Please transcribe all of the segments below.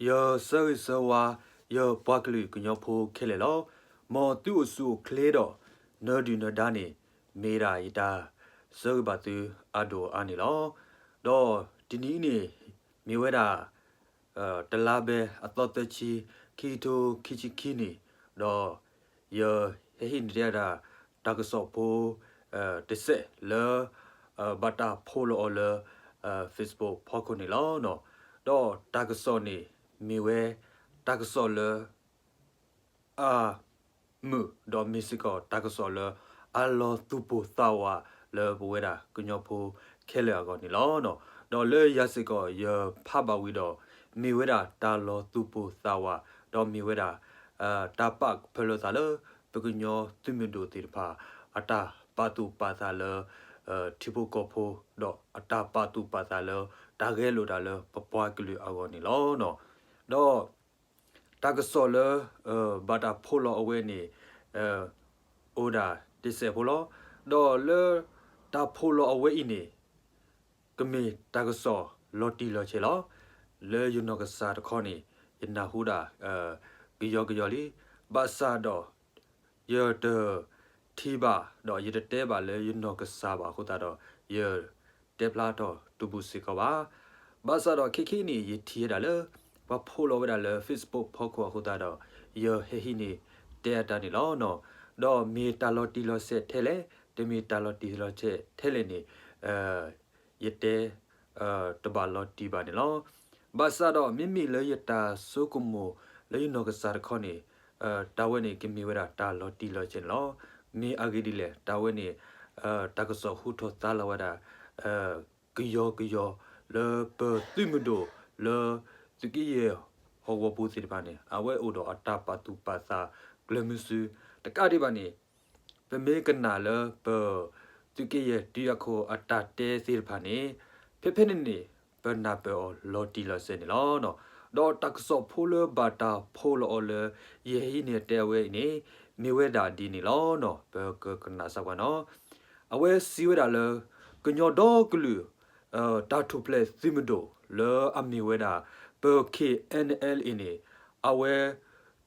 ယဆၢဂ့ၤဆၢဝါ ယပှၤကလုာ်ကညီဖိခဲလၢာ်လီၤ. မ်သုအိၣ်ဆူၣ်အိၣ်ချ့ဒီး နၢဒုၣ်နၢဒါန့ၣ် မ့ၢ်ဒၣ်ယတၢ်ဆၢဂ့ၤဘၣ်သုအဒိၣ်အါန့ၣ်လီၤ. ဒီးတနံၤအံၤန့ၣ် မ့ၢ်ဝဲဒၣ် တလါဘဲအသီသၢဆံ ခံကထိခံဆံခံနံၣ်, ဒီးယဟဲဟံးန့ၢ်တဲဒၣ် တၢ်ကစီၣ်ဖိ တစဲးလၢ ဘၣ်တၢ်ဖိးလီၤအီၤလၢ Facebook ဖီခိၣ်န့ၣ်လီၤ. ဒီးတၢ်ကစီၣ်န့ၣ် မ့ၢ်ဝဲ တၢ်ကစီၣ်လၢ အမုာ် ဒီးမ့ၢ်စ့ၢ်ကီးတၢ်ကစီၣ်လၢ အလီၤသူၣ်ပိၢ်သးဝးလၢပဝဲဒၣ်ကညီဖိခဲလၢာ်အဂီၢ်န့ၣ်လီၤ. ဒီးလၢယၤစ့ၢ်ကီးယဖးဘၣ်ဝံၤဒီး မ့ၢ်ဝဲဒၣ်တၢ်လီၤသူၣ်ပိၢ်သးဝး ဒီးမ့ၢ်ဝဲဒၣ် တၢ်ပာ်ဖၢလၢသးလၢ ပကညီသုးမုၢ်ဒိၣ်သ့ၣ်တဖၣ် အတၢ်ပာ်သူၣ်ပာ်သးလၢ ထံဖိကီၢ်ဖိ ဒီးအတၢ်ပာ်သူၣ်ပာ်သးလၢ တၢ်ဂဲၤလိာ်တၢ်လၢပပှၤကလုာ်အဂီၢ်န့ၣ်လီၤ. ဒီး တၢ်ကစီၣ်လၢ ဘၣ်တၢ်ဖိးလီၤအဝဲန့ၣ် အိၣ်ဒၣ်တစဲးဖိလီၤ. ဒီးလၢ တၢ်ဖိးလီၤအဝဲအံၤန့ၣ် ကမ့ၢ်တၢ်ကစီၣ်လီၤတံၢ်လီၤဆဲးလီၤ. လၢယနီၢ်ကစၢ်တခီန့ၣ် ယနၢ်ဟူဒၣ် ကယီကယီလံ. ဘၣ်ဆၣ်ဒီး ယတထံၣ်ဘၣ် ဒီးယတတဲဘၣ်လၢယနီၢ်ကစၢ်ဘၣ်အဃိသတးဒီး ယတဲဖျါထီၣ်တဘူးစ့ၢ်ကီးဘၣ်. ဘၣ်ဆၣ်ဒီးခဲခဲအံၤန့ၣ် ယထံၣ်ဝဲဒၣ်လၢ ပှၤဖိးလီၤဝဲဒၣ်လၢ Facebook ဖီခိၣ်အဃိသတးဒီး ယဟဲဟံးန့ၢ်တဲအတၢ်န့ၣ်လီၤ. ဒီးမ့ၢ်တၢ်လီၤတံၢ်လီၤဆဲးထဲလဲၣ်, တမ့ၢ်တၢ်လီၤတံၢ်လီၤဆဲးထဲလဲၣ်န့ၣ် ယတဲ တဘၣ်လီၤတံၢ်ဘၣ်န့ၣ်လီၤ. ဘၣ်ဆၣ်ဒီးမ့မ့ၢ်လၢယတၢ်ဆိကမိၣ်လၢယနီၢ်ကစၢ်တခီန့ၣ် တၢ်ဝဲန့ၣ်ကမ့ၢ်ဝဲဒၣ်တၢ်လီၤတံၢ်လီၤဆဲးန့ၣ်လီၤ. မ့ၢ်အဂ့ၢ်ဒ်လဲၣ်, တၢ်ဝဲန့ၣ် တၢ်ကစီၣ်ဟူထီၣ်သါလီၤဝဲဒၣ် ကယီကယီလၢပသုးမုၢ်ဒိၣ်လၢ သုးက့ယဲၢ်ဟီၣ်ကဝီၤပူၤသ့ၣ်တဖၣ်န့ၣ် အဝဲအိၣ်ဒီးအတၢ်ပာ်သူၣ်ပာ်သးကျၢၤမုဆူ တကးဒံးဘၣ်န့ၣ် ပမ့ၢ်ကနၣ်လၢပ သုးက့ယဲၢ်တံၤအခိၣ်အတၢ်တဲသ့ၣ်တဖၣ်န့ၣ် ဖဲဖဲန့ၣ်န့ၣ် ပနၢ်ပၢၢ်အီၤလီၤတံၢ်လီၤဆဲးန့ၣ်လီၤ. ဒီးတၢ်ကစီၣ်ဖိလၢဘၣ်တၢ်ဖိးလီၤအီၤလၢ ယဟဲဟံးန့ၢ်တဲဝဲအံၤန့ၣ် မ့ၢ်ဝဲဒၣ်ဒ်န့ၣ်လီၤ. ပကကနၣ်စၢ်ကွၢ်နီၤ. အဝဲစံးဝဲဒၣ်လၢ ကညီဒီကလုာ် တၢ်ထူၣ်ဖျဲးသုးမုၢ်ဒိၣ်လၢအမ့ၢ်ဝဲဒၣ် ပ K N L A န့ၣ် အဝဲ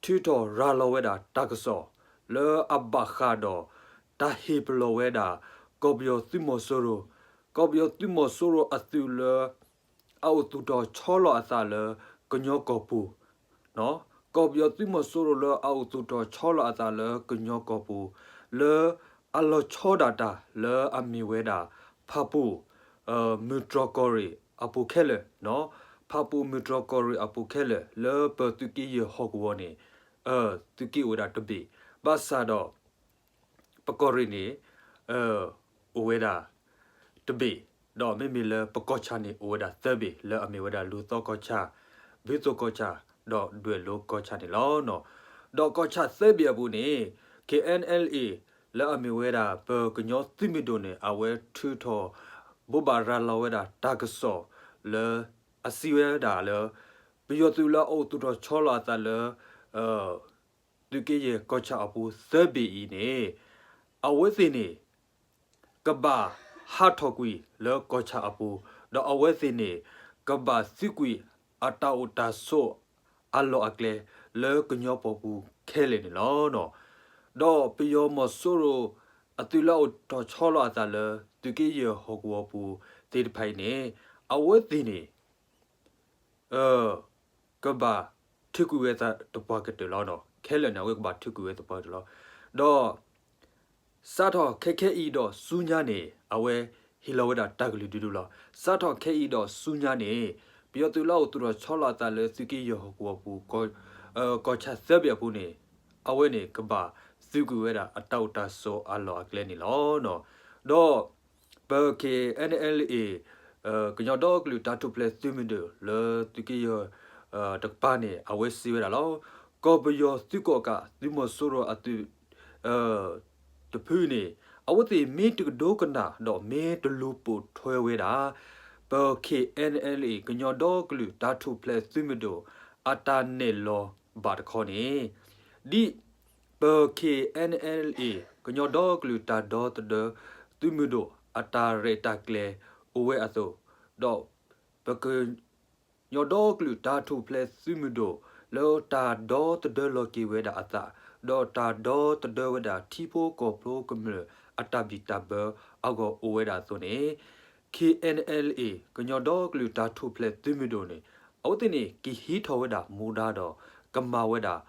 ထုးထီၣ်ရၤလီၤဝဲဒၣ်တၢ်ကစီၣ် လၢအဘၣ်ဃးဒီး တၢ်ဟ့ၣ်ပလီၢ်ဝဲဒၣ် ကီၢ်ပယီၤသုးမီၤစိရိၤ, ကီၢ်ပယီၤသုးမီၤစိရိၤအသုးလၢ အအိၣ်သူၣ်ထီၣ်ဆီလီၤအသးလၢ ကညီကီၢ်ပူၤ ကီၢ်ပယီၤသုးမီၤစိရိၤလၢအအိၣ်သူၣ်ထီၣ်ဆီလီၤအသးလၢကညီကီၢ်ပူၤ လၢအလီၤဆီဒၣ်တၢ်လၢအမ့ၢ်ဝဲဒၣ် ဖၣ်ပူၣ် မုၢ်တြီၢ်ကီၢ်ရ့ၣ်အပူၤခဲလၢာ်, ဖၣ်ပူၣ်မုၢ်တြီၢ်ကီၢ်ရ့ၣ်အပူၤခဲလၢာ် လၢပသုးက့ယဲၢ်ဟီၣ်ကဝီၤန့ၣ် သုးက့အိၣ်ဝဲဒၣ်တဘ့ၣ်, ဘၣ်ဆၣ်ဒီး ပကီၢ်ရ့ၣ်န့ၣ် အိၣ်ဝဲဒၣ် တဘ့ၣ်, ဒီးမ့မ့ၢ်လၢပကီၢ်ဆၣ်န့ၣ် အိၣ်ဝဲဒၣ်သၢဘ့ၣ် လၢအမ့ၢ်ဝဲဒၣ်လူၤသီကီၢ်ဆၣ်, ဘုသိၣ်ကီၢ်ဆၣ်, ဒီးဒွဲၣ်လိကီၢ်ဆၣ်န့ၣ်လီၤ. ဒီးကီၢ်ဆၣ်သၢဘ့ၣ်အပူၤန့ၣ် K N L A လၢအမ့ၢ်ဝဲဒၣ် ပကညီသုးမုၢ်ဒိၣ်န့ၣ် အဝဲထုးထီၣ် ဘိးဘၣ်ရၤလီၤဝဲဒၣ်တၢ်ကစီၣ်လၢ အစံးဝဲဒၣ်လၢ ပယီၤသုးလၢအအိၣ်သူၣ်ထီၣ်ဆီလီၤအသးလၢ သုးက့ယဲၢ်ကီၢ်ဆၣ်အပူၤသၢဘ့ၣ်အံၤန့ၣ် အဝဲသ့ၣ်န့ၣ် ကဘၣ်ဟးထီၣ်ကွံာ်လၢကီၢ်ဆၣ်အပူၤ, ဒီးအဝဲသ့ၣ်န့ၣ် ကဘၣ်သုးကွံာ်အတၢ်အိၣ်တၢ်ဆိးအလီၢ်အကျဲ လၢကညီပီၢ်ပူၤခဲလၢာ်န့ၣ်လီၤ. ဒီးပယီၤမီၤစိရိၤအသုးလၢအအိၣ်ထီၣ်ဆီလီၤအသးလၢ သုးက့ယဲၢ်ဟီၣ်ကဝီၤပူၤသ့ၣ်တဖၣ်အံၤန့ၣ် အဝဲသ့ၣ်န့ၣ် ကဘၣ်ထုးကွံာ်ဝဲသပှၢ်ကတၢၢ်လီၤ. ခဲလၢာ်န့ၣ် အဝဲကဘၣ်ထုးကွံာ်ဝဲသပှၢ်ကတၢၢ်လီၤ. ဒီး စးထီၣ်ခဲခဲအံၤဒီးဆူညါန့ၣ် အဝဲဟ့ၣ်လီၤဝဲဒၣ်တၢ်ကလုၢ်ဒူၣ်ဒူၣ်လီၤ. စးထီၣ်ခဲအံၤဒီးဆူညါန့ၣ် ပယီၤသုးလၢအအိၣ်သူၣ်ထီၣ်ဆီလီၤအသးလၢသုးက့ယဲၢ်ဟီၣ်ကဝီၤပူၤ ကီၢ်ဆၣ်သၢဘ့ၣ်အပူၤန့ၣ် အဝဲန့ၣ် ကဘၣ်သုးကွံာ်ဝဲဒၣ်အတၢ်အိၣ်တၢ်ဆိးအလီၢ်အကျဲန့ၣ်လီၤ. ဒီး ပ K N L A ကညီဒီကလုာ်တၢ်ထူၣ်ဖျဲးသုးမုၢ်ဒိၣ်လၢသုးက့ယဲၢ် တကပၤန့ၣ် အဝဲစံးဝဲဒၣ်လီၤ. ကီၢ်ပယီၤသုးကီၣ်ကး သုးမီၤစိရိၤအသုး တဖုန့ၣ် အဝဲသ့ၣ်မ့ၢ်တကဒိကနၣ်ဒီးမ့ၢ်တလူၤပိာ်ထွဲဝဲဒၣ် ပ K N L A ကညီဒီကလုာ်တၢ်ထူၣ်ဖျဲးသုးမုၢ်ဒိၣ် အတၢ်နဲၣ်လီၤဘၣ်တခီန့ၣ် ဒ် ပ K N L A ကညီဒီကလုာ်တၢ်ဒီသဒၢသုးမုၢ်ဒိၣ် အတၢ်ရဲၣ်တၢ်ကျဲၤအိၣ်ဝဲအသိး, ဒီးပက ကညီဒီကလုာ်တၢ်ထူၣ်ဖျဲးသုးမုၢ်ဒိၣ် လၢတၢ်ဒီသဒၢလီၤက့ၤဝဲဒၣ်အသး ဒီးတၢ်ဒီသဒၢဝဲဒၣ်ထံဖိကီၢ်ဖိကမျၢၢ်အတၢ်ဘံၣ်တၢ်ဘၢအဂီၢ်အိၣ်ဝဲဒၣ်အသိးန့ၣ် KNLA ကညီဒီကလုာ်တၢ်ထူၣ်ဖျဲးသုးမုၢ်ဒိၣ်န့ၣ် အဝဲသ့ၣ်န့ၣ် ကဟံးထီၣ်ဝဲဒၣ်မူဒါဒီး ကမၤဝဲဒၣ်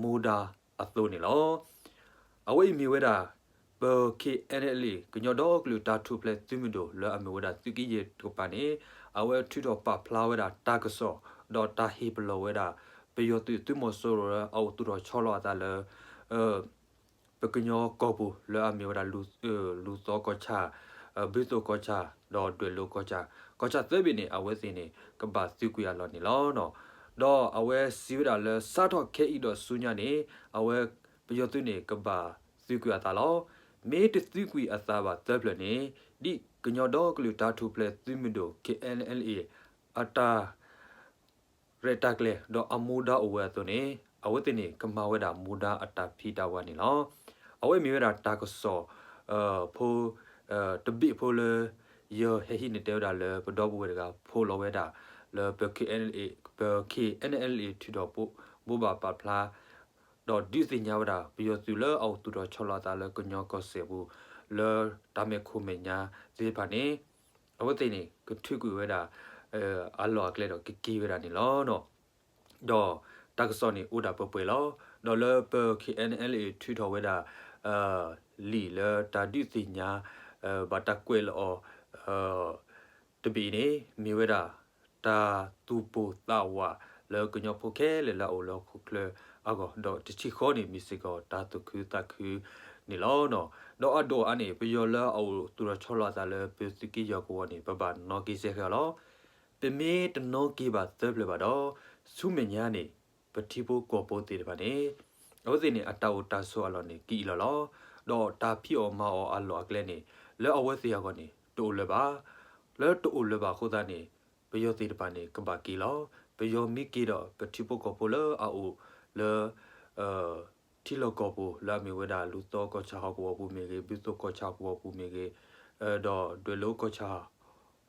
မူဒါအသိးန့ၣ်လီၤ. အဝဲအံၤမ့ၢ်ဝဲဒၣ် ပ KNLA ကညီဒီကလုာ်တၢ်ထူၣ်ဖျဲးသုးမုၢ်ဒိၣ် လၢအမ့ၢ်ဝဲဒၣ်သုးက့ယဲၢ်တကပၤန့ၣ် အဝဲထုးထီၣ်ပာ်ဖျါဝဲဒၣ်တၢ်ကစီၣ် ဒီးတၢ်ဟ့ၣ်ပလီၢ်ဝဲဒၣ် ပယီၤသုးသုးမီၤစိရိၤလၢအအိၣ်သူၣ်ထီၣ်ဆီလီၤအသးလၢ ပကညီကီၢ်ပူၤ လၢအမ့ၢ်ဝဲဒၣ် လူၤသီကီၢ်ဆၣ်, ဘုသိၣ်ကီၢ်ဆၣ်, ဒီးဒွဲၣ်လိၤကီၢ်ဆၣ်, ကီၢ်ဆၣ်သၢဘ့ၣ်န့ၣ် အဝဲသ့ၣ်န့ၣ် ကဘၣ်သုးကွံာ်အလီၢ်န့ၣ်လီၤ. ဒီးအဝဲစံးဝဲဒၣ်လၢ စးထီၣ်ခဲအံၤဒီးဆူညါန့ၣ် အဝဲပယီၤသုးန့ၣ် ကဘၣ်သုးကွံာ်အသးလီၤ. မ့ၢ်တသုးကွံာ်အသးဘၣ်သၢဖျၢၣ်န့ၣ် ဒ်ကညီဒီကလုာ်တၢ်ထူၣ်ဖျဲးသုးမုၢ်ဒိၣ် KNLA အတၢ် ရဲၣ်တၢ်ကျဲၤ ဒီးအမူဒါအိၣ်ဝဲအသိးန့ၣ် အဝဲသ့ၣ်န့ၣ် ကမၤဝဲဒၣ်မူဒါအတၢ်ဖံးတၢ်ဝၤန့ၣ်လီၤ. အဝဲမ့ၢ်ဝဲဒၣ်တၢ်ကစီၣ် ဖိ တဘ့ၣ်ဖိလၢ ယဟဲဟံးန့ၢ်တဲဝဲဒၣ်လၢပဒီပုၢ်ဝဲၢ်တဂၤ ဖိးလီၤဝဲဒၣ် လၢပ KNLA ပ KNLA ထုးထီၣ်ဘိးဘၣ်ပာ်ဖျါ ဒီးဒုးသ့ၣ်ညါဝဲဒၣ် ပယီၤသုးလၢအအိၣ်သူၣ်ထီၣ်ဆီလီၤအသးလၢကညီကီၢ်စဲၣ်ပူၤ လၢတၢ်မဲာ်ခိၣ်မဲာ်ညါသ့ၣ်တဖၣ်န့ၣ် အဝဲသ့ၣ်န့ၣ် ကထုးကွံာ်ဝဲဒၣ် အလီၢ်အကျဲဒီးကက့ၤဝဲဒၣ်န့ၣ်လီၤ. ဒီးတၢ်ကစီၣ်န့ၣ်အိၣ်ဒၣ်ပှဲၤပှဲၤလီၤ. ဒီးလၢပ KNLA ထုးထီၣ်ဝဲဒၣ် လံာ်လၢတၢ်ဒုးသ့ၣ်ညါ ဘၣ်တၢ်ကွဲးလီၤအီၤ တဘ့ၣ်အံၤန့ၣ် မ့ၢ်ဝဲဒၣ် တၢ်သူၣ်ပိၢ်သးဝးလၢကညီဖိခဲလၢာ်လၢအအိၣ်လၢဟီၣ်ခိၣ်ချၢအဂီၢ် ဒီးတထံၣ်ဃီန့ၣ် မ့ၢ်စ့ၢ်ကီးတၢ်သူၣ်ခုသးခုန့ၣ်လီၤ. ဒီးအဒိၣ်အါန့ၣ် ပယီၤလၢအအိၣ်သူၣ်ထီၣ်ဆီလီၤအသးလၢပသုးက့ယဲၢ်ကဝီၤန့ၣ် ပဘၣ်နီၣ်က့ၤစဲဃဲၤအီၤလီၤ. ပမ့ၢ်တနီၣ်က့ၤဘၣ်သၢဖျၢၣ်ဘၣ်ဒီး ဆူမဲာ်ညါန့ၣ် ပထံဖိကီၢ်ဖိသ့ၣ်တဖၣ်န့ၣ် အဝဲသ့ၣ်န့ၣ် အတၢ်အိၣ်တၢ်ဆိးအလီၢ်န့ၣ် ကအံးလီၤလီၤ. ဒီးတၢ်ဖံးအီၣ်မၤအီၣ်အလီၢ်အကျဲန့ၣ် လၢအဝဲသ့ၣ်အဂီၢ်န့ၣ် တအိၣ်လၢၤဘၣ်. လၢတအိၣ်လၢၤဘၣ်အဃိသတးန့ၣ် ပယီၤသ့ၣ်တဖၣ်န့ၣ် ကဘၣ်က့ၤလီၤ. ပယီၤမ့ၢ်က့ၤဒီး ပထံဖိကီၢ်ဖိလၢအအိၣ်လၢ ထံလီၢ်ကီၢ်ပူၤ လၢအမ့ၢ်ဝဲဒၣ် လူၤသီကီၢ်ဆၣ်ဟီၣ်ကဝီၤပူၤမ့ၢ်ဂ့ၤ, ဘုသိၣ်ကီၢ်ဆၣ်ဟီၣ်ကဝီၤပူၤမ့ၢ်ဂ့ၤ, ဒီးဒွဲၣ်လိၤကီၢ်ဆၣ်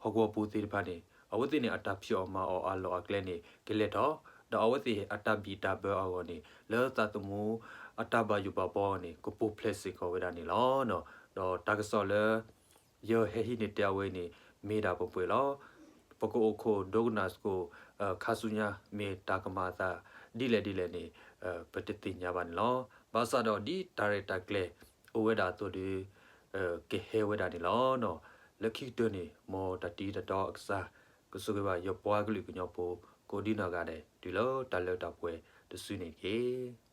ဟီၣ်ကဝီၤပူၤသ့ၣ်တဖၣ်န့ၣ် အဝဲသ့ၣ်န့ၣ် အတၢ်ဖံးအီၣ်မၤအီၣ်အလီၢ်အကျဲန့ၣ် ကလဲၤထီၣ်, ဒီးအဝဲသ့ၣ်အတၢ်ဘံၣ်တၢ်ဘၢအဂီၢ်န့ၣ် လၢသးသမူအတၢ်ဘၣ်ယိၣ်ဘၣ်ဘှီအဂီၢ်န့ၣ် ကပူၤဖျဲးစ့ၢ်ကီးဝဲဒၣ်န့ၣ်လီၤ. ဒီးတၢ်ကစီၣ်လၢ ယဟဲဟံးန့ၢ်တဲအဝဲန့ၣ် မ့ၢ်ဒၣ်ပှဲၤပှဲၤလီၤ. ပကအိၣ်ခိၣ်ဒိကနၣ်သကိး ခါဆူညါ မ့ၢ်တၢ်ကမၤအသးဒ်လဲၣ်ဒ်လဲၣ်န့ၣ် ပတသ့ၣ်ညါဘၣ်န့ၣ်လီၤ. ဘၣ်ဆၣ်ဒီးဒ်တၢ်ရဲၣ်တၢ်ကျဲၤအိၣ်ဝဲဒၣ်အသိးဒီး ကဟဲဝဲဒၣ်န့ၣ်လီၤ. လၢခံကတၢၢ်န့ၣ် မ်တၢ်တံၤတၢ်တီအကစၢ် ကဆိၣ်ဂ့ၤဘၣ်ယပှၤကလုာ်ကညီဖိ ကိးဒံနီၢ်ဂၤဒဲး တုၤလၢတၢ်လၢတၢ်ပှဲၤတစုန့ၣ်တက့ၢ်.